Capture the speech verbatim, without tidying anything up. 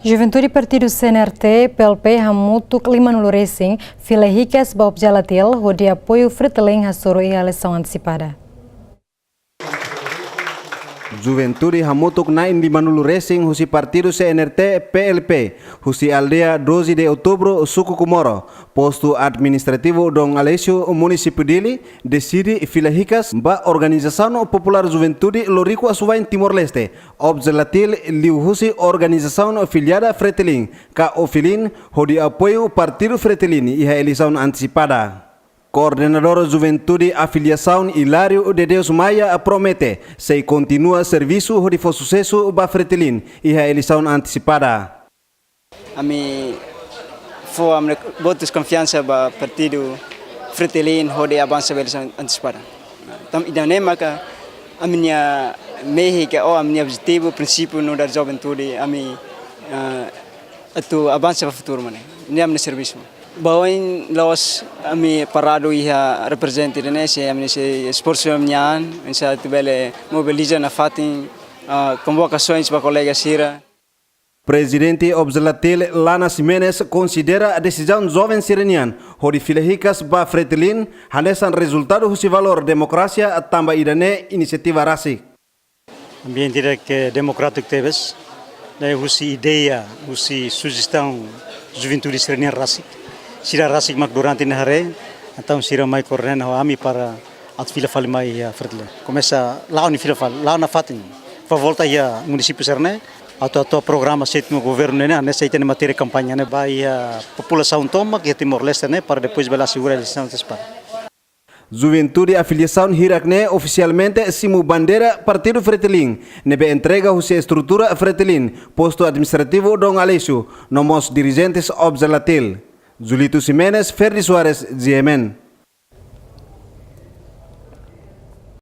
Juventude Partidu C N R T, P L P, hamutuk lima-nulu resin fila hikas ba Opzelatil hodi apoiu Fretilin hasoru iha eleisaun antesipada. Juventude hamutuk na'in lima-nulu resin husi Partidu C N R T, P L P, husi aldeia Doze de Outubro, suku Comoro, postu administrativu Dom Aleixo, munisípiu Dili, deside fila hikas ba Organizasaun Populár Juventude Loriku Asuwa'in Timor-Leste, Opzelatil, liuhusi organizasaun filiada Fretilin, ka OFILIN, hodi apoiu Partidu Fretilin iha eleisaun antesipada. Koordenadór Juventude afiliasaun Hilário de Deus Maia promete sei kontinua servisu hodi fó susesu ba Fretilin iha eleisaun antesipada. Ami fó ami-nia votus konfiansa ba Partidu Fretilin hodi avansa ba eleisaun antesipada. Tan ida-ne'e maka ami-nia mehi ka, ou ami-nia objetivu, prinsípiu nu'udar juventude, ami, eh, atu avansa ba futuru mak ne'e. Ne'e ami-nia servisu. Ba oin la'ós ami paradu iha reprezenta ida-ne'e, sei ami sei esforsu ami-nian, oinsá atu bele mobiliza nafatin, ah, konvokasoens ba kolega sira. Prezidente Opzelatil, Lana Ximenes, konsidera desizaun joven sira-nian hodi fila hikas ba Fretilin hanesan rezultadu husi valór demokrasia, tanba ida-ne'e inisiativa rasik. Ambiente ida ke demokrátiku tebes, ne'e husi ideia, husi sujestaun juventude sira-nian rasik. Sira rasik mak durante ne'e haree, entaun sira mai koordena ho ami para atu fila fali mai iha Fretilin. Komesa la'o nia fila fali, la'o nafatin. Fó volta iha munisípiu sira-ne'e, atu, atu programa sétimu governu ne'e, hanesan ita-nia matéria kampaña ne'e ba iha populasaun tomak iha Timor-Leste ne'e, para depois bele asegura eleisaun antesipada. Juventude afiliasaun hirak-ne'e ofisialmente simu bandeira Partidu Fretilin, ne'ebé entrega husi estrutura Fretilin, postu administrativu Dom Aleixo, no mós dirijentes Opzelatil. Julito Ximenes, Ferdi Soares, G M N.